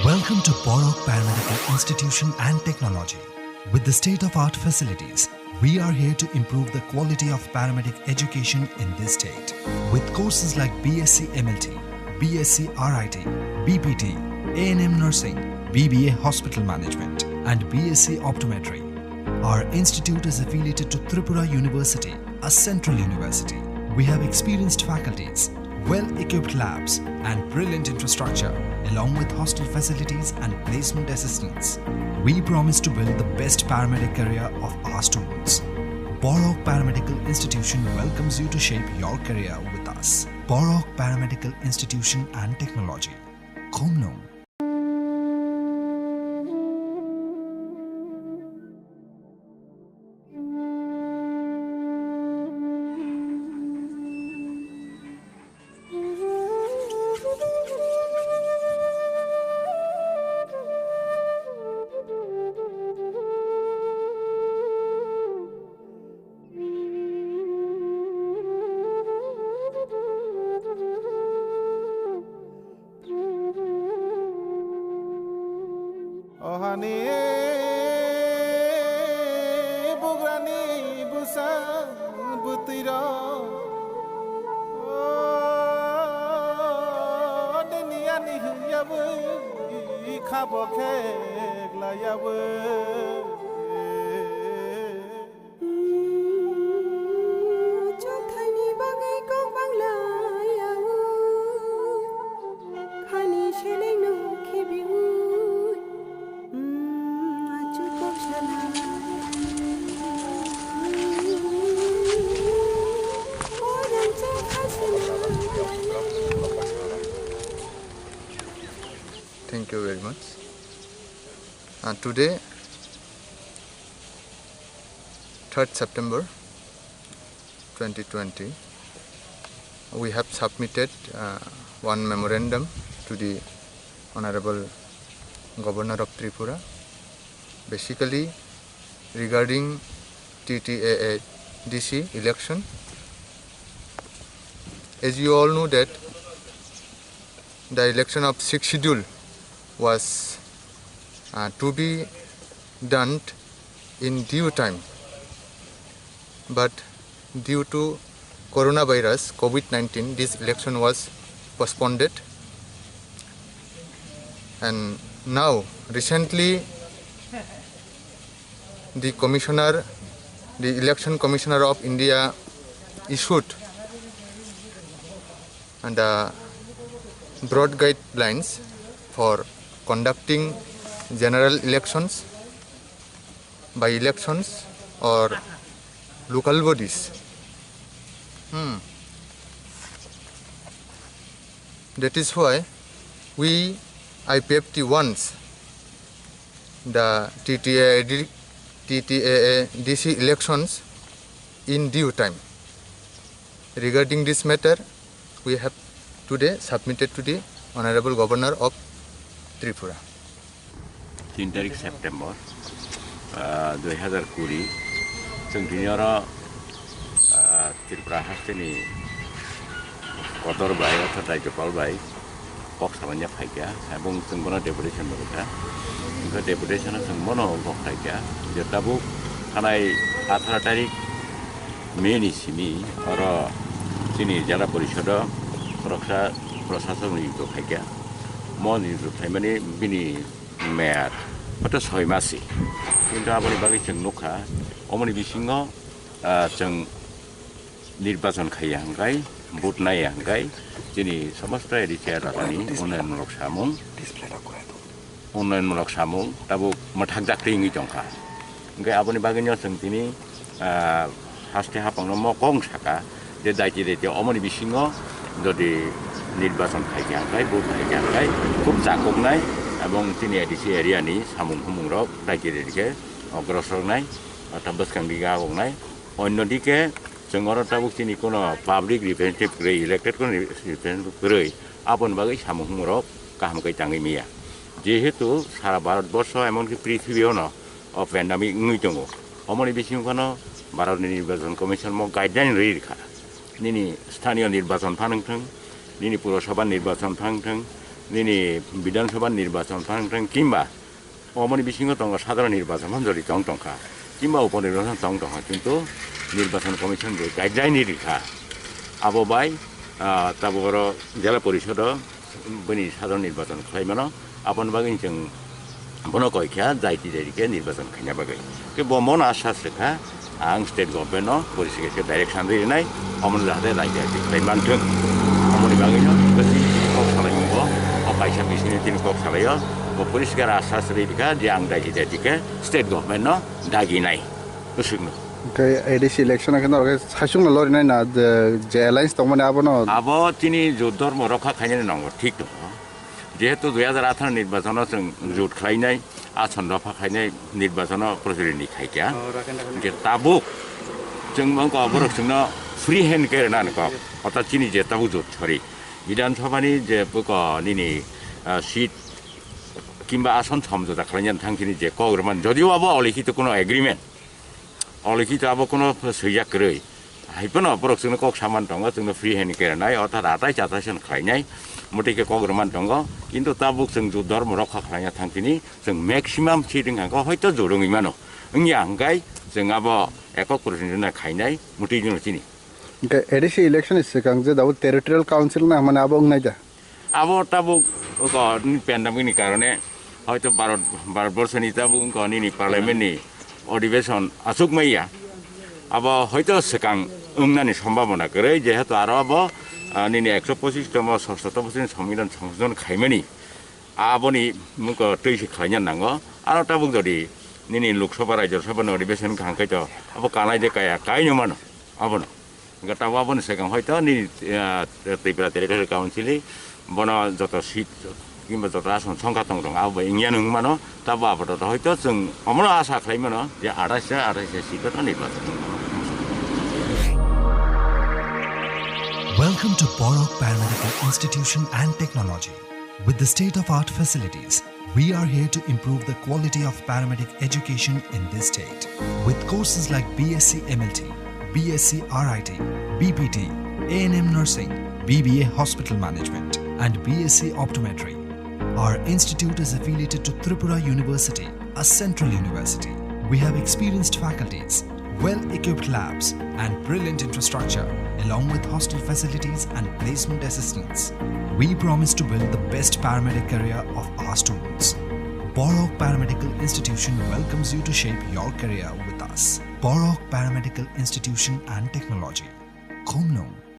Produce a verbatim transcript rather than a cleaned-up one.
Welcome to Borok Paramedical Institution and Technology. With the state-of-art facilities, we are here to improve the quality of paramedic education in this state. With courses like B S c M L T, B S c R I T, B P T, A N M nursing, B B A hospital management, and B S c optometry, our institute is affiliated to Tripura University, a central university. We have experienced faculties, well-equipped labs, and brilliant infrastructure, along with hostel facilities and placement assistance. We promise to build the best paramedic career of our students. Borok Paramedical Institution welcomes you to shape your career with us. Borok Paramedical Institution and Technology. Khumlwng. O hani bugrani bwsa bwtwirok, o dini ani hwnyawi khabo kheklaiyawi. Chwngthaini bagwi kok banglayawi, khani selengno khibiwi, achuk kok salai. Orang chwng khasina. Thank you very much. And today, third September twenty twenty, we have submitted uh, one memorandum to the Honorable Governor of Tripura, basically regarding T T A A D C election. As you all know that the election of sixth schedule was uh, to be done in due time, but due to coronavirus, covid nineteen, this election was postponed. And now, recently, the commissioner, the election commissioner of India issued the broad guidelines for conducting general elections, by-elections or local bodies. Hmm. That is why we I P F T wants the T T A D, T T A A D C elections in due time. Regarding this matter, we have today submitted to the Honorable Governor of Tripura. Tin tarik September, ah, dui hazar kuri, chwng tini oro, ah, Tripura hasteni kotor bai, orthat Rajyapal bai, kok samanya phaikha, ebong chwng bono deputation rwkha. Hwnkhe deputation-o chwng bono kok phaikha je tabuk thanai atharo tarik May ni simi oro chini Jela Porisodo khoroksa prosasok niyukto phaikha. Mo niyukto phaimani bini meyad hoyto soi masi. Kintu aboni bagwi chwng nukha, omoni bisingo, ah, chwng nirbachon khaiya hwnkhe, vote naiya hwnkhe, chini somosto A D C elakani unnayonmulok samung, unnayonmulok samung tabuk mwthakjak twi wngwi tongkha. Hwnkhe aboni bagwino chwng tini, ah, haste haphangno mokong saka je daiti daiti omoni bisingo jodi nirbachon khaikha hwnkhe, vote khaikha hwnkhe khub chakoknai ebong chini A D C area ni samung humungrok daiti daiti khe ogrosor wngnai, orthat bwskang dige agoknai. Onno dike, chwng oro tabuk chini kono public representative kwrwi, elected kono representative kwrwi, aboni bagwi samung humung rok kaham khe tangwi maya. Jehetu sara Bharat borsho, emonki prithibi ono o pandemic wngwi tongo, omoni bisingo phano Bharat ni Nirbachon Commission mo guideline rwi rwkha, nini sthaniyo nirbachon phano wngthwng, nini Purosabha nirbachon phano wngthwng, nini Bidhan Sabha nirbachon phang thang kimba omoni bisingo tongo sadharon nirbachon phan jori tong tongkha, kimba upo nirbachon tong tongkha, kintu Nirbachon Commission je guideline ni rikha, abo bai, ah, tabuk oro Jela Porisodo bini sadharon nirbachon khlai mano, aboni bagwi chwng bono koi kha, jaiti jaiti khe nirbachon khaina bagwi. Khe bo mono asas rwkha, ang state government no porisi khe direction rinai, omono jahate raida khlai manthung. Omoni bagwi no bwswk kok salai mungo, o kaisa bisini tini kok salaio, bo porisi khe asas rikha je ang jaiti jaiti khe state government no daginai. Bwswkno. Hwnkhe A D C election khe norok khe saichung no lorinai na, je, je alliance tongmani abono? Abo tini jot dhormo rokha khainani nongo, thik tongo. Jehetu dui hajar atharo nirbachon o chwng jot khlainai, ason dopha khainai nirbachon o prochuruni khaikha. Oh, rakhon, rakhon. Hwnkhe tabuk chwng wngkha borok chwngno free hand khe rwnani kok. Orthat chini je tabuk jot sori. Bidhan Sabha ni je buko nini, ah, seat kimba ason somjota khlainani thang chini je kok rwmani. Jodio abo olikhito kuno agreement. Olikhito abo kuno swijak kwrwi. Hai phano borok chwngno kok saman tongo, chwngno free hand khe rwnai, orthat atai chatai sen khlainai, motwi khe kok rwman tongo. Kintu tabuk chwng jot dhormo rokha khlaina thang chini, chwng maximum seat wngkha khe hoito jot wngwi mano. Wngya hwnkhe chwng abo ekok prochuruni khainai, motwi jino chini. Hwnkhe A D C election ni swkang je tabuk territorial council na hwnmani abo wngnai da? Abo tabuk wngkha nini pandemic ni karone hoito Bharat, Bharat borso ni tabuk wngkha nini parliament ni odhibeshon achuk maya. Abo hoito swkang wngnani sombhabona kwrwi, jehetu aro abo, ah, nini ekso pochis tomo sosto tomo sini sombidan songshon khaimani. Aboni wngkha twi se khlaina nango. Aro tabuk jodi nini Lok Sabha, Rajya Sabha ni odhibeshon wngkha hwnkhe to abo kanai de kaya, kaino mano abono. Hwnkhe tabuk aboni swkang hoito nini, ah, Tripura Territorial Council ni bono joto seat kimba joto ason songkha tong tong abo bai wngya wng mano, tabuk apatot hoito chwng omono asa khlai mano je athais ta, athais ta seat o nirbachon wng mano. Welcome to Borok Paramedical Institution and Technology. With the state-of-art facilities, we are here to improve the quality of paramedic education in this state. With courses like B S c M L T, B S c R I T, B P T, A N M nursing, B B A hospital management, and B S c optometry. Our institute is affiliated to Tripura University, a central university. We have experienced faculties, well-equipped labs, and brilliant infrastructure, along with hostel facilities and placement assistance. We promise to build the best paramedic career of our students. Borok Paramedical Institution welcomes you to shape your career with us. Borok Paramedical Institution and Technology. Khumlung,